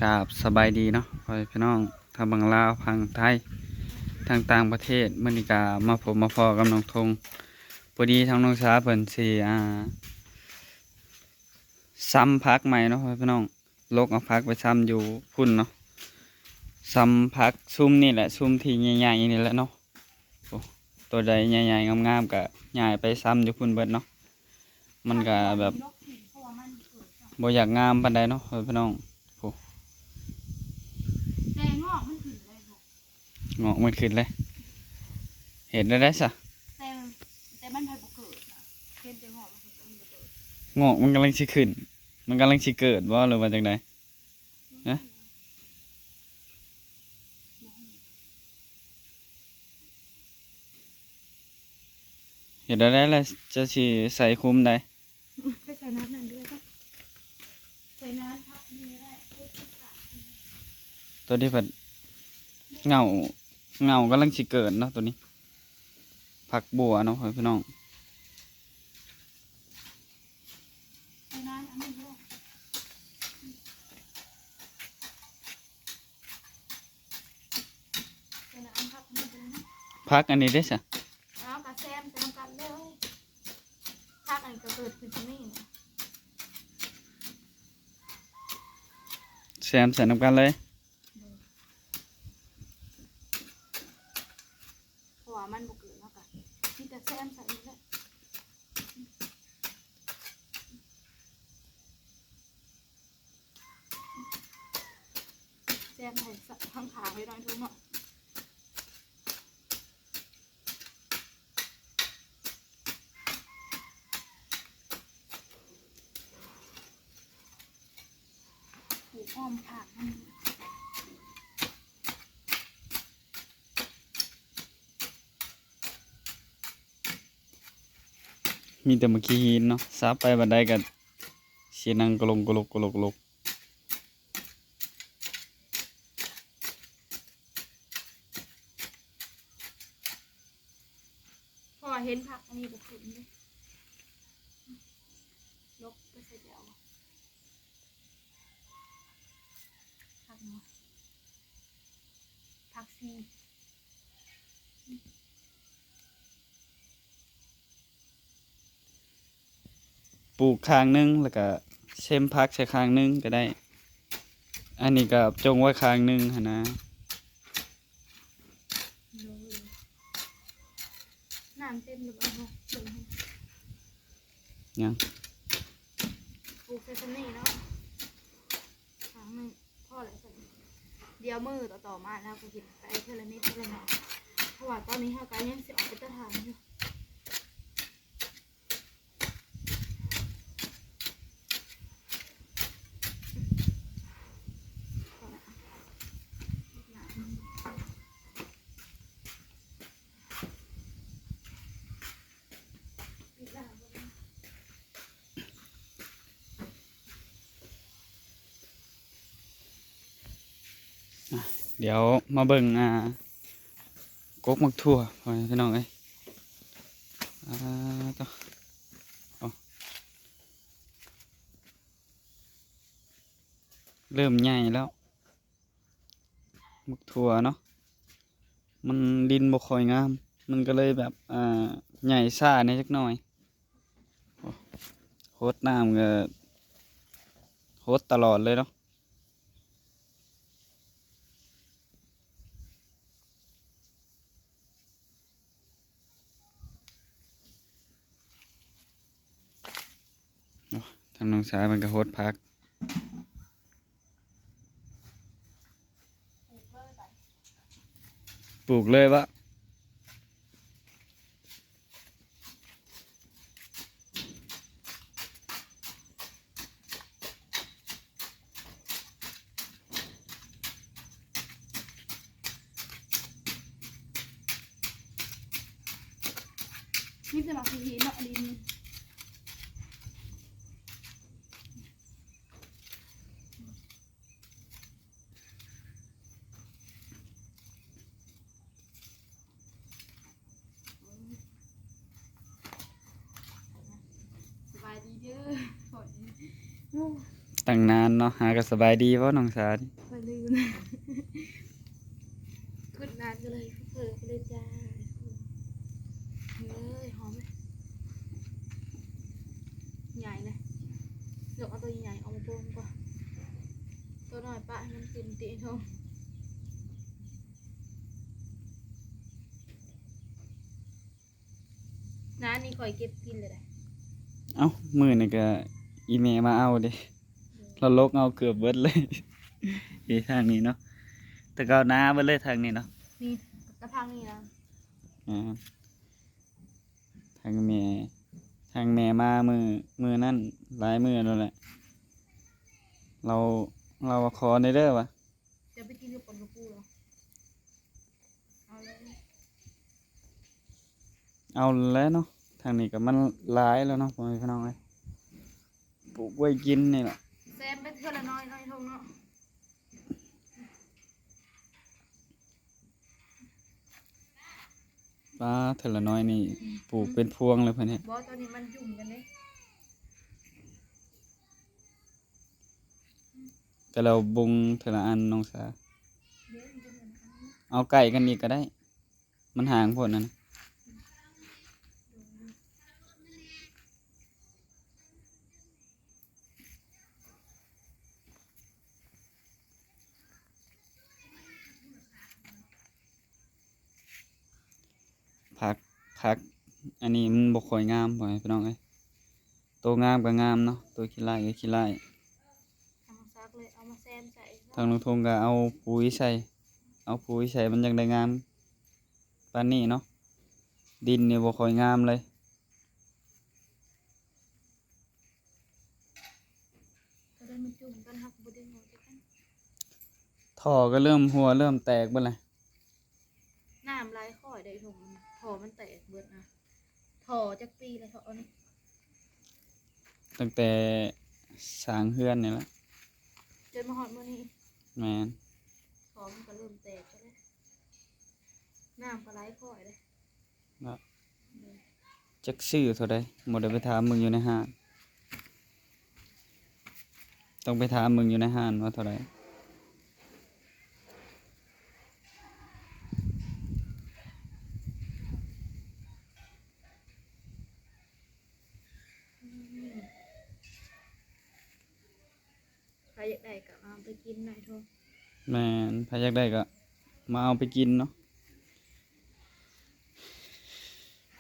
ກາບສະບາຍດີເນາະ ພໍ່ແມ່ພີ່ນ້ອງ ທັງຝັ່ງລາວ ຝັ່ງໄທ ທັງຕ່າງປະເທດ. ມື້ນີ້ກະມາພົບມາພໍ້ກັບນ້ອງທົງ ພໍດີທາງນ້ອງສາເພິ່ນຊິ ອ່າ ຊຳຜັກໃໝ່ເນາະ ພໍ່ແມ່ພີ່ນ້ອງ. ຫຼົກເອົາຜັກໄປຊຳຢູ່ພຸ້ນເນາະ ຊຳຜັກຊຸມນີ້ແຫຼະ ຊຸມທີ່ໃຫຍ່ໆນີ້ແຫຼະເນາະ. ໂອ້ ໂຕໃດໃຫຍ່ໆງາມໆກະຍ້າຍໄປຊຳຢູ່ພຸ້ນເບິດເນາະ. ມັນກະແບບບໍ່ຢາກງາມປານໃດເນາະ ພໍ່ແມ່ພີ່ນ້ອງ. ໂອ້ ແຕ່ງອກມັນຂຶ້ນໄດ້ບໍ່? ງອກມັນຂຶ້ນເລີຍ ເຮັດແນວໃດຊະ? ແຕ່ ແຕ່ມັນພັດບໍ່ເກີດນະ ເຫັນແຕ່ງອກມັນຂຶ້ນ ມັນບໍ່ເກີດ. ງອກມັນກຳລັງຊິຂຶ້ນ ມັນກຳລັງຊິເກີດບໍ່ ຫຼືວ່າຈັ່ງໃດ? ຮະ? ເຮັດແນວໃດລະ ຈະຊິໃສ່ຄຸມໃດ? ໄປໃສ່ນ້ຳນັ້ນເດີ້ ໃສ່ນ້ຳພັກນີ້ກໍໄດ້. ໂຕນີ້ພັດເຫງົ້າ ເຫງົ້າກຳລັງຊິເກີດເນາະ ໂຕນີ້ ຜັກບົ່ວເນາະ ພໍ່ແມ່ພີ່ນ້ອງ. ຜັກອັນນີ້ເດ້ຊະ? ເອົາກະແຊມໃສ່ນຳກັນເລີຍ. ຜັກອັນນີ້ກະເກີດຂຶ້ນຊຳນີ້ ແຊມໃສ່ນຳກັນເລີຍ. ເພາະວ່າມັນບໍ່ເກີດ ເຮົາກະມີແຕ່ແຊມໃສ່ນີ້ແຫຼະ. ແຊມໃຫ້ຂ້າງໆໄວ້ໜ້ອຍໜຶ່ງເນາະ. ປູກອ້ອມຂ້າງມັນ ມີແຕ່ໝາກຂີ້ຫີນເນາະ ສາບໄປບາດໃດກະຊິນັ່ງກະຫຼົງກະຫຼົກ ກະຫຼົກ ກະຫຼົກ. ເພາະວ່າເຫັນຜັກອັນນີ້ບໍ່ຂຶ້ນເດ້ ຫຼົກໄປໃສ່ແລ້ວ. ຜັກຫຍັງວະ? ຜັກຊີ. ປູກຂ້າງໜຶ່ງ ແລ້ວກະເຊມຜັກໃສ່ຂ້າງໜຶ່ງກະໄດ້. ອັນນີ້ກະຈົ່ງໄວ້ຂ້າງໜຶ່ງຫັ້ນນະ. ນ້ຳເຕັມແລ້ວບໍ່? ເບິ່ງໃຫ້. ຍັງ. ປູກໃສ່ຊຳນີ້ເນາະ ຂ້າງໜຶ່ງ ພໍແລ້ວຊຳນີ້. ດຽວມື້ຕໍ່ໆມາເຮົາກະເຮັດໄປເທື່ອລະນິດເທື່ອລະໜ້ອຍ ເພາະວ່າຕອນນີ້ເຮົາກະຍັງຊິອອກໄປຕະຖາງຢູ່. ອ່ະ ດຽວມາເບິ່ງ ອ່າ ກົກໝາກຖົ່ວ ພໍ່ແມ່ພີ່ນ້ອງເອີຍ. ອ່າ ໂຕ ໂອ້ ເລີ່ມໃຫຍ່ແລ້ວ ໝາກຖົ່ວເນາະ ມັນດິນບໍ່ຄ່ອຍງາມ ມັນກະເລີຍແບບ ອ່າ ໃຫຍ່ຊ້າແດ່ຈັກໜ້ອຍ. ໂອ້ ຫົດນ້ຳກະຫົດຕະຫຼອດເລີຍເນາະ. ໂອ້ ທາງນ້ອງສາວເພິ່ນກະຫົດຜັກ ປູກເລີຍບາດ. ມີແຕ່ໝາກຫີນເນາະ ດິນ. ສະບາຍດີເດີ້ ໂອ້ ຕັ້ງນານເນາະ ຫາກໍສະບາຍດີບໍ່ນ້ອງສາ? ຂ້ອຍລືມ ຄຶດນານກໍເລີຍເຜີໄປເລີຍຈ້າ. ເອີຍ ຫອມ ໃຫຍ່ນະ ເລືອກເອົາຕົວໃຫຍ່ໆອອກມາປົ່ນກ່ອນ ຕົວນ້ອຍປະໃຫ້ມັນກິນຕິເນາະ. ນານີ້ຂ້ອຍເກັບກິນເລີຍໄດ໋. ເອົ້າ ມື້ນີ້ກະອີ່ແມ່ມາເອົາເດ້ ລາວຫຼົກເອົາເກືອບເບິດເລີຍ. ນີ້ທາງນີ້ເນາະ ແຕ່ເກົ່ານາເບິດເລີຍທາງນີ້ເນາະ ນີ້ກະທາງນີ້ນະ. ອ່າ ທາງແມ່ ທາງແມ່ມາມື້ ມື້ນັ້ນຫຼາຍມື້ແລ້ວແຫຼະ ລາວ ລາວວ່າຂໍແດ່ເດີວ່າ. ຈະໄປກິນກັບປອນກະປູເນາະ. ເອົາແລ້ວ ເອົາແລ້ວເນາະ ທາງນີ້ກໍມັນຫຼາຍແລ້ວເນາະ ພໍ່ແມ່ພີ່ນ້ອງເອີຍ ປູກໄວ້ກິນນີ້ແຫຼະ. ແຊມໄປເທື່ອລະໜ້ອຍ ໜ້ອຍທົ່ງເນາະ. ປາ ເທື່ອລະໜ້ອຍນີ້ ອືມ ປູກເປັນພວງເລີຍເພິ່ນເຮັດ. ບໍ່ ຕອນນີ້ມັນຈຸ່ມກັນເດ້. ກະລາວບົງເທື່ອລະອັນນ້ອງສາ. ເອົາໃກ້ກັນອີກກະໄດ້ ມັນຫ່າງໂພດນັ້ນ. ຜັກ ຜັກອັນນີ້ມັນບໍ່ຄ່ອຍງາມ ພໍ່ແມ່ພີ່ນ້ອງເອີຍ ໂຕງາມກໍງາມເນາະ ໂຕຂີ້ຮ້າຍກໍຂີ້ຮ້າຍ. ທາງນ້ອງສັກເລີຍເອົາມາແຊມໃສ່ ທາງລຸງທົງກໍເອົາປຸຍໃສ່ ເອົາປຸຍໃສ່ ມັນຈັ່ງໄດ້ງາມປານນີ້ເນາະ ດິນນີ້ບໍ່ຄ່ອຍງາມເລີຍ. ກໍໄດ້ມາຈຸ່ມກັນ ເຮົາກໍບໍ່ໄດ້ງອກຈັກອັນ. ທໍ່ກໍເລີ່ມຮົ່ວເລີ່ມແຕກເບິດແລ້ວ. ນ້ຳໄຫຼຄ່ອຍໄດ້ທົ່ງ ທໍ່ມັນແຕກເບິດນະ. ທໍ່ຈັກປີແລ້ວ ທໍ່ນີ້? ຕັ້ງແຕ່ສ້າງເຮືອນນີ້ແຫຼະ ຈົນມາຮອດມື້ນີ້. ແມ່ນ ທໍ່ມັນກໍເລີ່ມແຕກແລ້ວ ນ້ຳກໍໄຫຼຄ່ອຍເດ້. ເນາະ ຈັກຊື້ເທົ່າໃດ ບໍ່ໄດ້ໄປຖາມເບິ່ງຢູ່ໃນຮ້ານ ຕ້ອງໄປຖາມເບິ່ງຢູ່ໃນຮ້ານວ່າເທົ່າໃດ. ໃຜຢາກໄດ້ກໍເອົາໄປກິນໄດ້ໂທ. ແມ່ນ ໃຜຢາກໄດ້ກໍມາເອົາໄປກິນເນາະ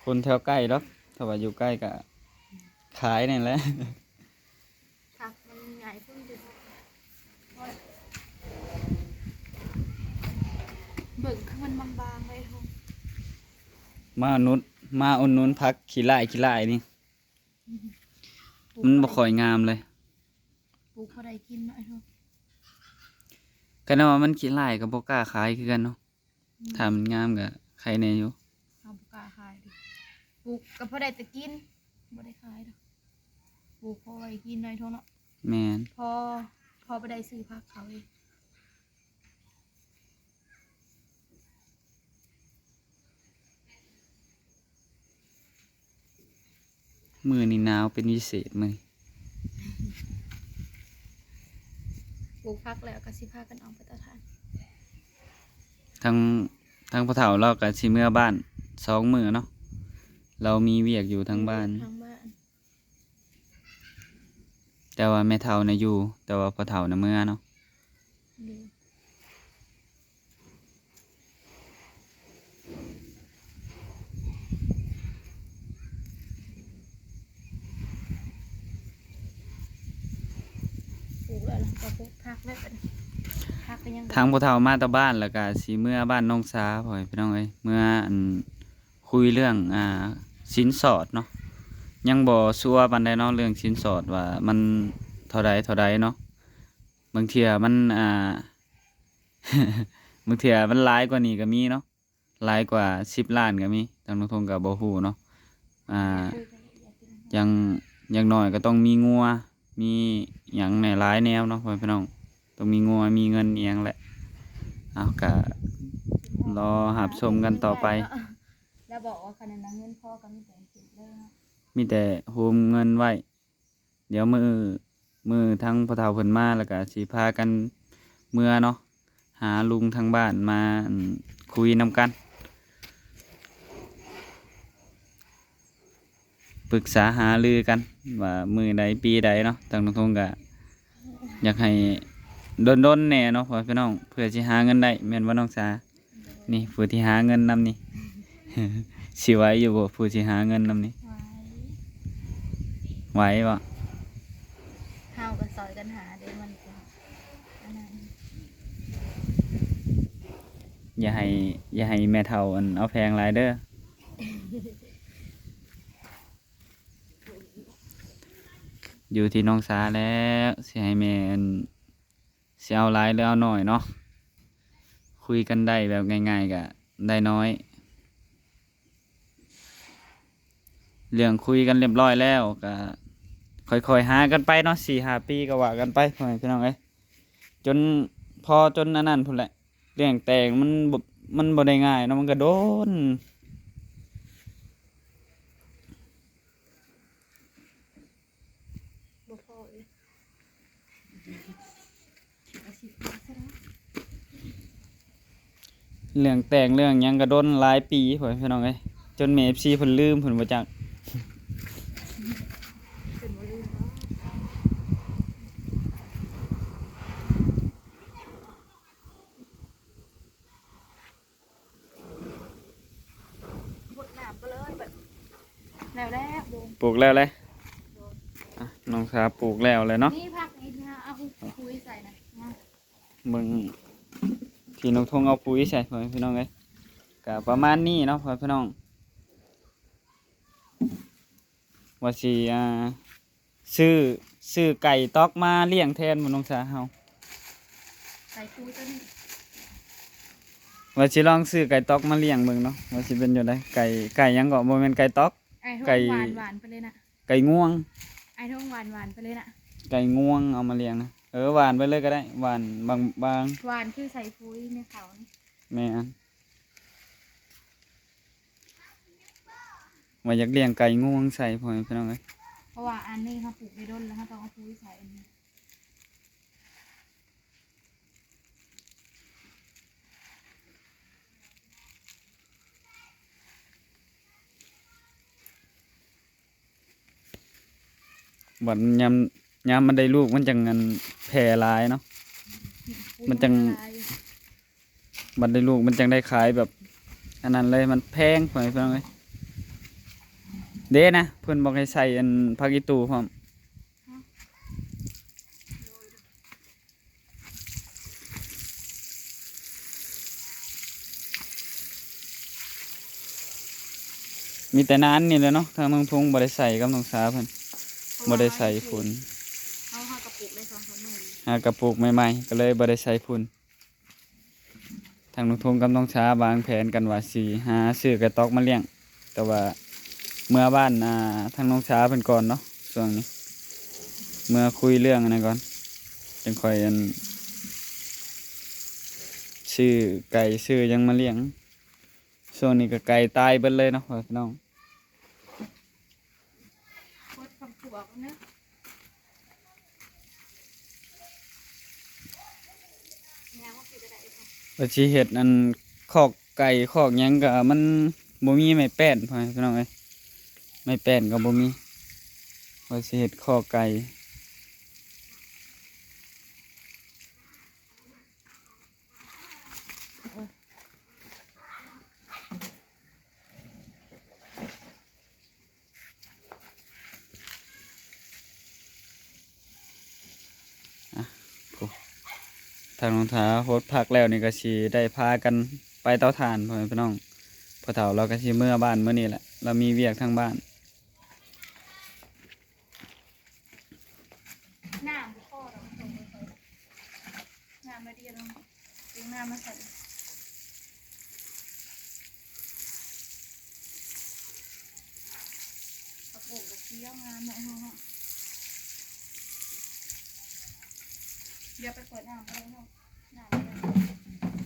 ຄົນແຖວໃກ້ດອກ ຖ້າວ່າຢູ່ໄກກໍຂາຍນັ້ນແຫຼະ. ຜັກມັນໃຫຍ່ພຸ້ນຕິ ເບິ່ງຄືມັນບາງໆໄວ້ໂທ. ມາອຸດໜູນ ມາອຸດໜູນຜັກຂີ້ລ້າຍ ຂີ້ລ້າຍນີ້ ມັນບໍ່ຄ່ອຍງາມເລີຍ. ປູກພໍໄດ້ກິນເນາະ ຄັນວ່າມັນຂີ້ລ້າຍກໍບໍ່ກ້າຂາຍຄືກັນເນາະ. ອືມ ຖ້າມັນງາມກໍໄຄແດ່ຢູ່ ເຮົາບໍ່ກ້າຂາຍເດ້. ປູກກໍພໍໄດ້ແຕ່ກິນ ບໍ່ໄດ້ຂາຍດອກ ປູກພໍໄວ້ກິນໄດ້ເທົ່າເນາະ. ແມ່ນ ພໍ ພໍໄປໄດ້ຊື້ຜັກເຂົາເອງ. ມື້ນີ້ໜາວເປັນພິເສດມື້ນີ້. ປູກຜັກແລ້ວກໍຊິພາກັນອອກໄປຕະຫຼາດ. ທາງ ທາງພໍ່ເຖົ້າລາວກໍຊິເມືອບ້ານສອງມື້ເນາະ ລາວມີວຽກຢູ່ທາງບ້ານ ທາງບ້ານ. ແຕ່ວ່າແມ່ເຖົ້ານະຢູ່ ແຕ່ວ່າພໍ່ເຖົ້ານະເມືອເນາະ. ໂດຍ ປູກແລ້ວລະ ກໍປູກຜັກແລ້ວບັດນີ້ ຜັກກໍຍັງ ທາງພໍ່ເຖົ້າມາແຕ່ບ້ານ ແລ້ວກໍຊິເມືອບ້ານນ້ອງສາ ພໍ່ແມ່ພີ່ນ້ອງເອີຍ ເມືອ ອັນ ຄຸຍເລື່ອງ ອ່າ ສິນສອດເນາະ ຍັງບໍ່ຊົວປານໃດເນາະ ເລື່ອງສິນສອດວ່າມັນເທົ່າໃດເທົ່າໃດເນາະ. ບາງເທື່ອມັນ ອ່າ ບາງເທື່ອມັນຫຼາຍກວ່ານີ້ກໍມີເນາະ ຫຼາຍກວ່າສິບລ້ານກໍມີ ທາງລຸງທົງກໍບໍ່ຮູ້ເນາະ. ອ່າ ຢ່າງ ຢ່າງໜ້ອຍກໍຕ້ອງມີງົວ ມີຫຍັງແດ່ຫຼາຍແນວເນາະ ພໍ່ແມ່ພີ່ນ້ອງ ຕ້ອງມີງົວ ມີເງິນອີ່ຫຍັງແຫຼະ. ເອົາ ກະລໍຮັບຊົມກັນຕໍ່ໄປ. ແລ້ວບອກວ່າຄັນນັ້ນເງິນພໍກໍມີແຕ່ເກັບເລີຍເນາະ ມີແຕ່ໂຮມເງິນໄວ້ ດຽວມື້ ມື້ທາງພໍ່ເຖົ້າເພິ່ນມາ ແລ້ວກໍຊິພາກັນເມືອເນາະ ຫາລຸງທາງບ້ານມາ ອັນ ຄຸຍນຳກັນ ປຶກສາຫາລືກັນວ່າມື້ໃດປີໃດເນາະ. ທາງນ້ອງທົງກໍຢາກໃຫ້ດົນໆແດ່ເນາະ ພໍ່ແມ່ພີ່ນ້ອງ ເພື່ອຊິຫາເງິນໄດ້ ແມ່ນບໍ່ນ້ອງສາ? ນີ້ຜູ້ທີ່ຫາເງິນນຳນີ້ ຊິໄຫວຢູ່ບໍ່ ຜູ້ທີ່ຫາເງິນນຳນີ້? ໄຫວ ໄຫວບໍ່? ເຮົາກໍຊ່ອຍກັນຫາເດ້ ມັນກໍອັນນັ້ນ ຢ່າໃຫ້ ຢ່າໃຫ້ແມ່ເຖົ້າ ອັນ ເອົາແພງຫຼາຍເດີ້. ຢູ່ທີ່ນ້ອງສາແລ້ວ ຊິໃຫ້ແມ່ ອັນ ຊິເອົາຫຼາຍຫຼືເອົາໜ້ອຍເນາະ. ຄຸຍກັນໄດ້ແບບງ່າຍໆກໍໄດ້ໜ້ອຍ. ເລື່ອງຄຸຍກັນລຽບຮ້ອຍແລ້ວ ກໍຄ່ອຍໆຫາກັນໄປເນາະ ສີ່ຫ້າປີກໍວ່າກັນໄປ ພໍ່ແມ່ພີ່ນ້ອງເອີຍ ຈົນພໍ ຈົນອັນນັ້ນພຸ້ນແຫຼະ. ເລື່ອງແຕ່ງມັນບໍ່ ມັນບໍ່ໄດ້ງ່າຍເນາະ ມັນກໍດົນ. ບໍ່ພໍເອີຍ ເລື່ອງແຕ່ງເລື່ອງຫຍັງກໍດົນຫຼາຍປີພຸ້ນ ພີ່ນ້ອງເອີຍ ຈົນແມ່ເອັຟຊີເພິ່ນລືມ ເພິ່ນບໍ່ຈັກ. ເພິ່ນບໍ່ລືມດອກ. ຫົດນ້ຳໄປເລີຍບັດ ແລ້ວແຫຼະ ປູກແລ້ວແຫຼະ. ອ່ະ ນ້ອງສາປູກແລ້ວແຫຼະເນາະ ນີ້ຜັກນີ້ທີ່ເຮົາເອົາປຸ໋ຍໃສ່ນະ ມາເບິ່ງທີ່ນ້ອງທົງເອົາປຸ໋ຍໃສ່ ພໍ່ແມ່ພີ່ນ້ອງເອີຍ. ກະປະມານນີ້ເນາະ ພໍ່ແມ່ພີ່ນ້ອງ ວ່າຊິ ອ່າ ຊື້ ຊື້ໄກ່ຕ໋ອກມາລ້ຽງແທນບໍ່ນ້ອງສາເຮົາ? ໄກ່ປູຕົວນີ້ ວ່າຊິລອງຊື້ໄກ່ຕ໋ອກມາລ້ຽງເບິ່ງເນາະ ວ່າຊິເປັນຈັ່ງໃດ. ໄກ່ ໄກ່ຫຍັງເກາະ? ບໍ່ແມ່ນໄກ່ຕ໋ອກ ໄກ່ຫວານ ຫວານໄປເລີຍນະ ໄກ່ງວງ ໄອ້ທອງຫວານ ຫວານໄປເລີຍນະ ໄກ່ງວງເອົາມາລ້ຽງນະ. ເອີ ຫວານໄປເລີຍກໍໄດ້ ຫວານບາງໆ ຫວານຄືໃສ່ປຸ໋ຍໃນເຂົານີ້. ແມ່ນ. ວ່າຢາກລ້ຽງໄກ່ງວງໃສ່ ພໍ່ແມ່ພີ່ນ້ອງເອີຍ ເພາະວ່າອັນນີ້ເຮົາປູກໄດ້ດົນແລ້ວ ເຮົາຕ້ອງເອົາປຸ໋ຍໃສ່ອັນນີ້. ບັດຍາມ ຍາມມັນໄດ້ລູກມັນຈັ່ງອັນແຜ່ຫຼາຍເນາະ ມັນຈັ່ງ ບັດໄດ້ລູກມັນຈັ່ງໄດ້ຂາຍແບບອັນນັ້ນເລີຍ ມັນແພງ ພໍ່ແມ່ພີ່ນ້ອງເອີຍ. ເດ້ນະ ເພິ່ນບອກໃຫ້ໃສ່ອັນຜັກອີ່ຕູ້ພ້ອມ. ມີແຕ່ນານນີ້ແຫຼະເນາະ ທາງນ້ອງທຸງບໍ່ໄດ້ໃສ່ກັບນ້ອງສາເພິ່ນ ບໍ່ໄດ້ໃສ່ຝຸ່ນ. ເຮົາ ເຮົາກໍປູກໄດ້ສອງສາມມື້ ຫາກໍປູກໃໝ່ໆ ກໍເລີຍບໍ່ໄດ້ໃສ່ຝຸ່ນ. ທາງນ້ອງທຸງກັບນ້ອງສາວາງແຜນກັນວ່າຊິຫາຊື້ໄກ່ຕ໋ອກມາລ້ຽງ ແຕ່ວ່າເມືອບ້ານ ອ່າ ທາງນ້ອງສາເພິ່ນກ່ອນເນາະ ຊ່ວງນີ້ ເມືອຄຸຍເລື່ອງອັນນັ້ນກ່ອນ ຈັ່ງຄ່ອຍອັນ ຊື້ໄກ່ຊື້ຫຍັງມາລ້ຽງ. ຊ່ວງນີ້ກໍໄກ່ຕາຍເບິດເລີຍເນາະ ພໍ່ແມ່ພີ່ນ້ອງ. ວ່າຊິເຮັດອັນຄອກໄກ່ຄອກຫຍັງກໍມັນບໍ່ມີໄມ້ແປ້ນ ພໍ່ແມ່ພີ່ນ້ອງເອີຍ ໄມ້ແປ້ນກໍບໍ່ມີ ວ່າຊິເຮັດຄອກໄກ່. ອ່ະ ໂອ້ ທາງນ້ອງສາວໂພດຜັກແລ້ວນີ້ກໍຊິໄດ້ພາກັນໄປເຕົາຖ່ານ ພໍ່ແມ່ພີ່ນ້ອງ. ພໍ່ເຖົ້າລາວກໍຊິເມືອບ້ານມື້ນີ້ແຫຼະ ລາວມີວຽກທາງບ້ານ. ນ້ຳບໍ່ພໍດອກ ນ້ຳໜ້ອຍດຽວ ເຕີມນ້ຳມາໃສ່. ຜັກບົ້ງກໍຂຽວງາມເນາະ ເຮົາເນາະ. ດຽວໄປເປີດນ້ຳກໍໄດ້ເນາະ ນ້ຳ.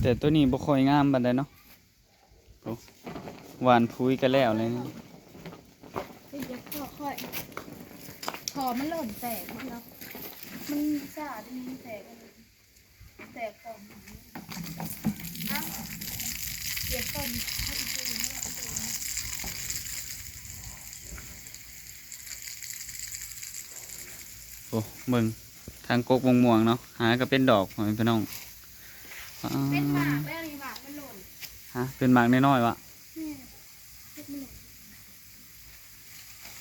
ແຕ່ໂຕນີ້ບໍ່ຄ່ອຍງາມປານໃດເນາະ ຫວ່ານປຸ໋ຍກໍແລ້ວເລີຍ. ເຮັດຢາກຂໍຂ້ອຍ ທໍ່ມັນຫຼົ່ນແຕກໝົດແລ້ວ ມັນຊ້າເດ ມັນແຕກ ແຕກກ່ອນ ເອົາ ກຽບກ່ອນ ໂອ້ ເບິ່ງທາງກົກມ່ວງໆເນາະ ຫາກໍເປັນດອກ ພໍ່ແມ່ພີ່ນ້ອງ. ອາ ເປັນໝາກແລ້ວນີ້ ໝາກມັນຫຼົ່ນ. ຮະ ເປັນໝາກນ້ອຍໆຫວາ? ແມ່ນ ເປັນໝາກ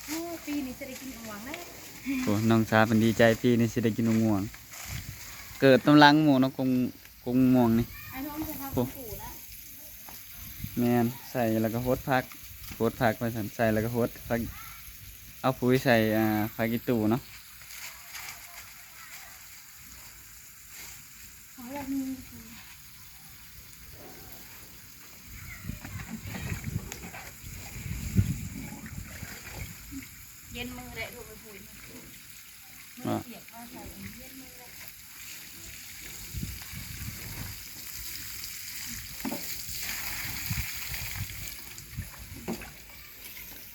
ໂອ້ ປີນີ້ຊິໄດ້ກິນໝາກມ່ວງແລ້ວ. ໂອ້ ນ້ອງສາເພິ່ນດີໃຈ ປີນີ້ຊິໄດ້ກິນໝາກມ່ວງ. ເກີດນຳຫຼັງໝູ່ເນາະ ກົກ ກົກມ່ວງນີ້. ໂອ້ ແມ່ນ ໃສ່ແລ້ວກໍຫົດຜັກ ຫົດຜັກວ່າຊັ້ນ ໃສ່ແລ້ວກໍຫົດຜັກ ເອົາປຸ໋ຍໃສ່ ອ່າ ຜັກອີ່ຕູເນາະ. ເຢັນມືໄດ້ລູກ ໄປປຸ໋ຍ ມືປຽກມາໃສ່ເຢັນມືໄດ້.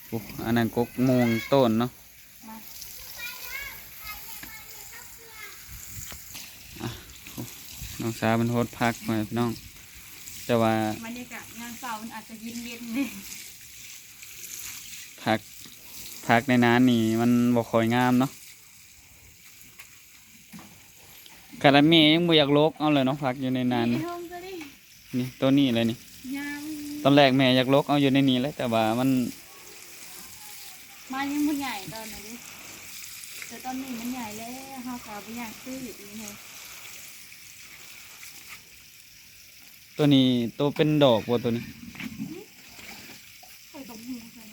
ໂອ້ ອັນນັ້ນກົກມ່ວງຕົ້ນເນາະ. ມາ ອ່ະ ໂອ້ ນ້ອງສາວເພິ່ນຫົດຜັກ ພໍ່ແມ່ພີ່ນ້ອງ ແຕ່ວ່າ ບັນຍາກາດຍາມເຊົ້າມັນອາດຈະເຢັນໆເດ້. ຜັກ ຜັກໃນນານີ້ມັນບໍ່ຄ່ອຍງາມເນາະ. ຂະໜາດແມ່ຍັງບໍ່ຢາກລົກເອົາເລີຍເນາະ ຜັກຢູ່ໃນນັ້ນ. ນີ້ ໂຕນີ້ເລີຍນີ້ ຕອນແລກແມ່ຢາກລົກເອົາຢູ່ໃນນີ້ແຫຼະ ແຕ່ວ່າມັນ ມັນຍັງບໍ່ໃຫຍ່ຕອນນັ້ນເດ້ ແຕ່ຕອນນີ້ມັນໃຫຍ່ແລ້ວ ເຮົາກໍບໍ່ຢາກຊື້ອີກເລີຍ. ໂຕນີ້ໂຕເປັນດອກບໍ່ໂຕນີ້? ຂ້ອຍກໍບໍ່ຮູ້ຄືກັນ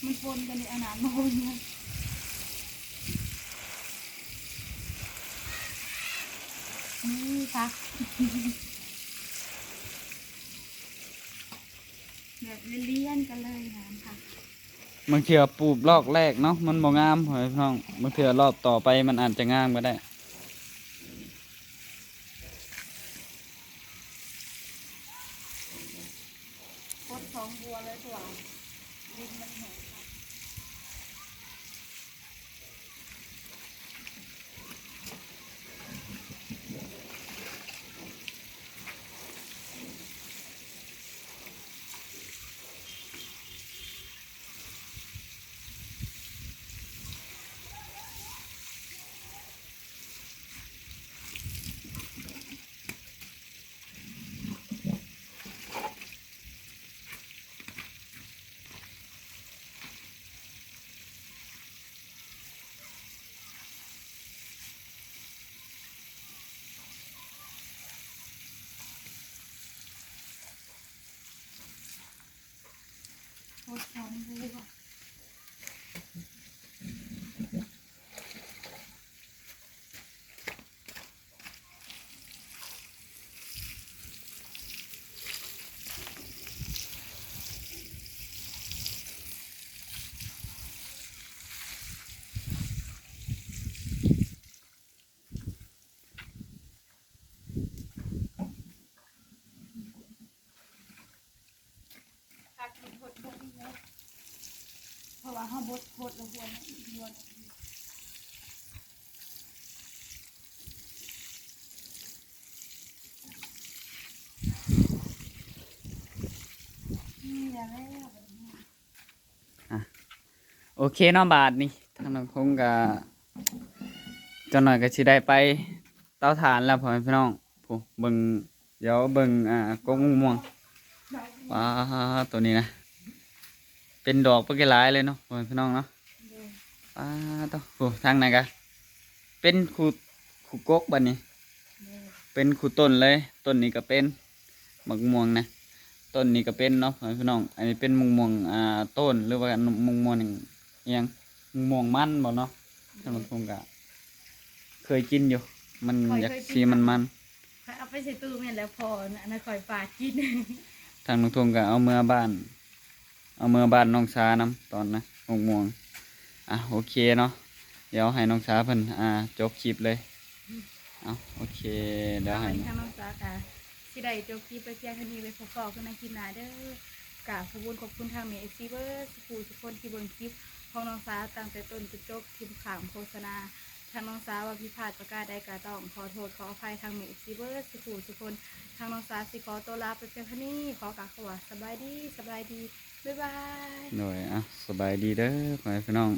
ມັນປົນກັນເດ້ ເອົານ້ຳມາປົນກັນ. ນີ້ຜັກ ແບບລຽນໆກັນເລີຍ ງາມຄັກ. ບາງເທື່ອປູບລອກແລກເນາະ ມັນບໍ່ງາມ ພໍ່ແມ່ພີ່ນ້ອງ ບາງເທື່ອລອບຕໍ່ໄປມັນອາດຈະງາມກໍໄດ້. ກົດສອງບົວເລີຍຕົວະ ດິນມັນແຫ້ງ. ຜັກນີ້ບົດ ບົດນີ້ເນາະ ເພາະວ່າເຮົາບົດ ບົດແລ້ວຫົວມັນ ຫົວມັນ ນີ້ແຫຼະ ແລ້ວບັດນີ້. ອ່ະ ໂອເຄເນາະ ບາດນີ້ທາງນ້ອງທົງກະຈັກໜ້ອຍກະຊິໄດ້ໄປເຕົາຖ່ານແລ້ວ ພໍ່ແມ່ພີ່ນ້ອງ. ໂອ້ ເບິ່ງ ດຽວເບິ່ງ ອ່າ ກົກມ່ວງ. ວ້າ ໂຕນີ້ນະ ເປັນດອກປາກກະຫຼາຍເລີຍເນາະ ພໍ່ແມ່ພີ່ນ້ອງເນາະ. ປ້າດ ໂອ້ ທາງນັ້ນກະເປັນຄູ່ ຄູ່ກົກ ບາດນີ້ ເປັນຄູ່ຕົ້ນເລີຍ. ຕົ້ນນີ້ກະເປັນ ໝາກມ່ວງນະ ຕົ້ນນີ້ກໍເປັນເນາະ ພີ່ນ້ອງ. ອັນນີ້ເປັນໝາກມ່ວງ ອ່າ ຕົ້ນ ຫຼືວ່າໝາກມ່ວງຫຍັງ ໝາກມ່ວງມັນບໍ່ເນາະ. ທ່ານຜູ້ຊົມກໍເຄີຍກິນຢູ່ ມັນຢາກສີມັນໆ. ຂ້ອຍເອົາໄປໃສ່ຕູ້ແມ່ນແລ້ວ ພໍອັນນັ້ນຂ້ອຍຝາກກິນ. ທາງນ້ອງທົງກໍເອົາເມືອບ້ານ ເອົາເມືອບ້ານນ້ອງສານຳຕອນນະ ໝາກມ່ວງ. ອ່ະ ໂອເຄເນາະ ດຽວໃຫ້ນ້ອງສາເພິ່ນ ອ່າ ຈົບຄລິບເລີຍ. ເອົາ ໂອເຄ ດຽວໃຫ້ ທາງນ້ອງສາກະຊິໄດ້ຈົບຄລິບໄປພຽງເທົ່ານີ້ ໄວ້ພໍ້ກັນໃນຄລິບໜ້າເດີ. ກາບຂອບຄຸນຂອບຄຸນທາງແມ່ເອັຟຊີເບິດສູ່ຜູ້ສູ່ຄົນທີ່ເບິ່ງຄລິບຂອງນ້ອງສາຕັ້ງແຕ່ຕົ້ນຈົນຈົບທີ່ບໍ່ຂ້າມໂຄສະນາ. ທາງນ້ອງສາວ່າຜິດພາດປະການໃດກໍຕ້ອງຂໍໂທດຂໍອະໄພທາງແມ່ເອັຟຊີເບິດສູ່ຜູ້ສູ່ຄົນ. ທາງນ້ອງສາຊິຂໍຕົວລາໄປພຽງເທົ່ານີ້. ຂໍກ່າວຄຳວ່າສະບາຍດີ, ສະບາຍດີ, ບາຍບາຍ. ໂດຍ ອ່ະ ສະບາຍດີເດີພໍ່ແມ່ພີ່ນ້ອງ.